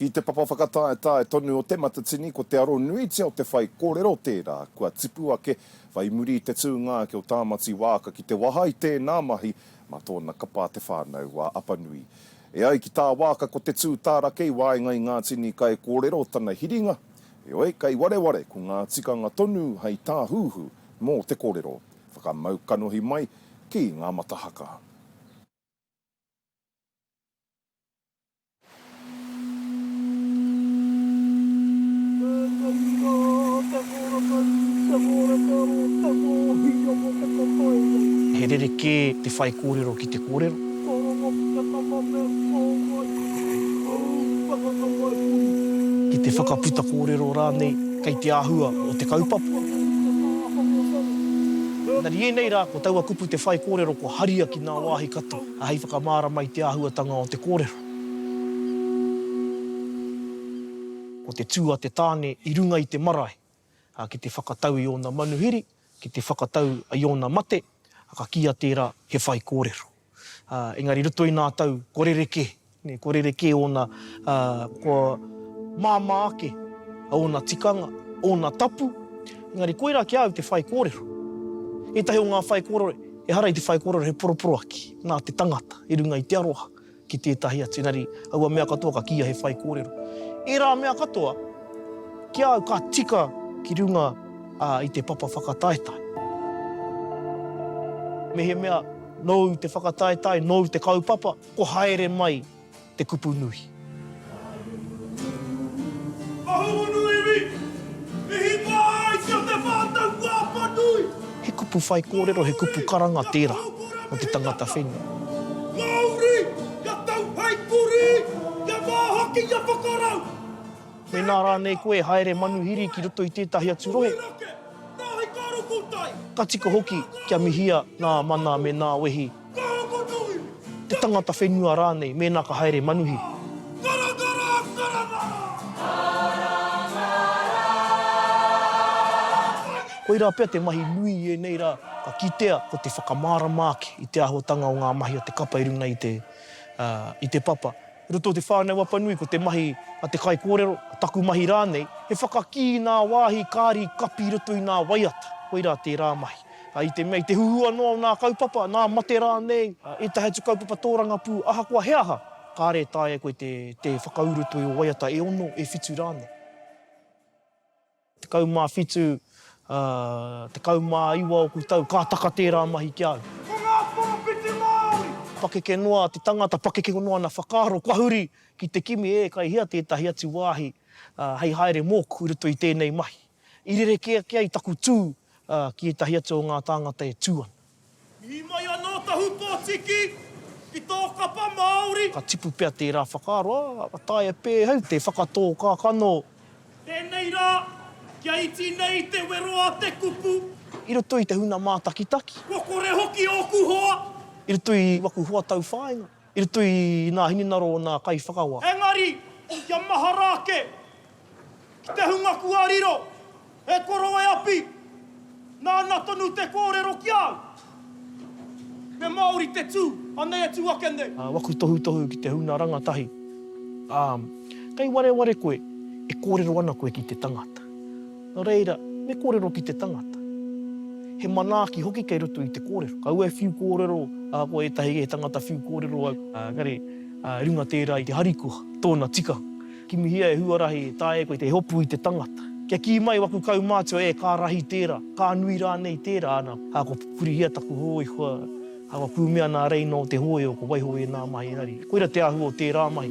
I te papa whakataetae tonu o Te Matatini ko te aro nuitia o te whaikōrero tērā kua tipu ake whai muri i te tūnga ake o Tāmati Waaka ki te waha i tēnā mahi mā tōna kapa Te Whānau a Apanui. E ai ki tā Waaka ko te tū tārake i waenga i ngā tini kaikōrero tana hiringa, heoi kei wareware ko ngā tikanga tonu hei tāhuhu mō te kōrero. Whakamau kanohi mai ki ngā mata haka. He rerekē te whaikōrero ki te kōrero. Ki te whakaputa kōrero rānei kei te āhua o te kaupapa. Engari i ēnei rā ko taua kupu te whaikōrero kua haria ki ngā wāhi katoa hei whakamārama i te āhuatanga o te kōrero. Ko te tū a te tāne i runga i te marae, ā, ki te whakatau i ōna manuhiri, ki te whakatau i ōna mate, ā, ka kīia tērā he whaikōrero. Ā, engari i roto i nā tau, kua rerekē, nē, kua rerekē ōna, ā, kua māmā ake ōna tikanga, ōna tapu, engari koirā ki a au te whaikōrero. Ētahi o ngā whaikōrero, ehara i te whaikōrero he poroporoaki nā te tangata i runga i te aroha. ki tētahi atu, engari aua mea katoa ka kīia he whaikōrero. Ērā mea katoa, ki a au ka tika ki runga i te papa whakataetae. Mehemea nōu te whakataetae, nōu te kaupapa, ko haere mai te kupu nui. Kahungunu iwi, mihi whāiti o Te Whānau Pāpānui! He kupu whaikōrero, he kupu karanga tērā mō te tangata whenua. Māori, kia tau hei kurī, kia māhaki, kia whakarau! Mēnā rānei koe e haere manuhiri ki roto i tētahi atu rohe. Ka tika hoki kia mihia ngā mana me nā wehi. Te tangata whenua rānei mēnā ka haere manuhiri. Koirā pea te mahi nui i ēnei rā, ka kitea ko te whakamārama ake i te āhuatanga o ngā mahi a te kapa i runga i te, i te papa. I roto o Te Whānau Apanui ko te mahi a te kaikōrero, taku mahi rānei, he whakakī i ngā wāhi kāri kapi i roto i ngā waiata, koirā tērā mahi. I te mea, i te huhua noa o ngā kaupapa, ngā mate rānei, ētahi atu kaupapa tōrangapū, ahakoa he aha, kāre e taea e koe te whakauruto i ō waiata e ono, e whitu rānei. 17, 19 ōku tau, ka taka tērā mahi ki a au. Ko ngā poropiti Māori! Pakeke noa te tangata, pakeke noa ana whakaaro, kua huri ki te kimi, e, kai hea tētahi atu wāhi hei haere mōku i roto i tēnei mahi. I rerekē ake ai taku tū ki ētahi atu o ngā tāngata e tū ana. Mihi mai anō Tahupōtiki ki tō kapa Māori. Ka tipu pea tērā whakaaro, ā, ka taea pēheu te whakatō kākano. Tēnei rā, kia iti nei te wero a te kupu. I roto i te huna mātakitaki. Kua kore hoki ōku hoa. I roto i waku hoa tauwhāinga. I roto i nā hinengaro o nā kaiwhakawā. Engari, kia mahara ake, Ki te hunga kua riro, e koro e Api, nāna tonu te kōrero ki a au. Me Māori te tū, anei e tū ake nei. Waku tohutohu ki te huna rangatahi, ā, kei wareware koe, e kōrero ana koe ki te tangata. Nō reira, me kōrero ki te tangata. He manaaki hoki kei roto i te kōrero. Kaua e whiu kōrero, ahakoa ētahi he tangata whiu kōrero au, engari, i runga tērā i te harikoa, tōna tikanga. Kimihia e huarahi e taea e koe te hopu i te tangata. Kia kī mai waku kaumātua, e, ka rahi tērā, ka nui rānei tērā, ana, ā, kua pupurihia taku hōiho, ā, kua kūmea nā Reina o te hōiho, kua waiho ēnā mahi engari, koira te āhua o tērā mahi.